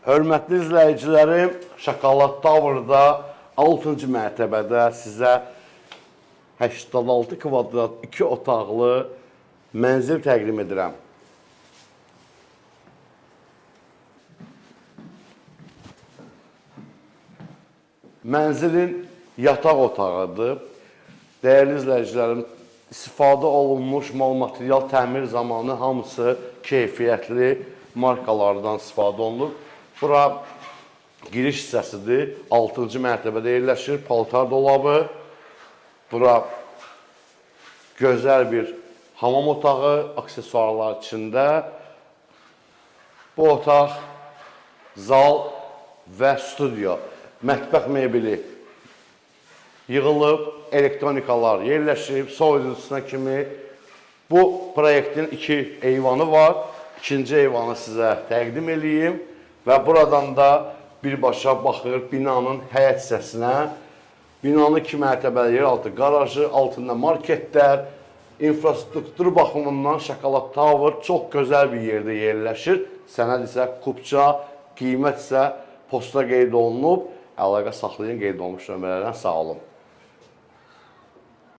Hörmətli izləyicilərim, Şokolad Tower'da 6-cı mərtəbədə sizə 86 kvadrat 2 otaqlı mənzil təqdim edirəm. Mənzilin yataq otağıdır. Dəyərli izləyicilərim, istifadə olunmuş mal material təmir zamanı hamısı keyfiyyətli markalardan istifadə olunub. Bura giriş hissəsidir. 6-cı mərtəbədə yerləşir paltar dolabı. Bura gözəl bir hamam otağı, aksesuarlar içində. Bu otaq zal və studiyo, mətbəx mebeli yığılıb, elektronikalar yerləşib, soyuducusuna kimi. Bu proyektin iki eyvanı var. İkinci eyvanı sizə təqdim eləyim və buradan da birbaşa baxır binanın həyət hissəsinə. Binanın iki mərtəbəli yeraltı qarajı, altında marketlər, infrastruktur baxımından Şokolad Tower çox gözəl bir yerdə yerləşir. Sənəd isə kupça, qiymət isə posta qeyd olunub. Əlaqə saxlayın qeyd olunmuş nömrələrdən. Sağ olun.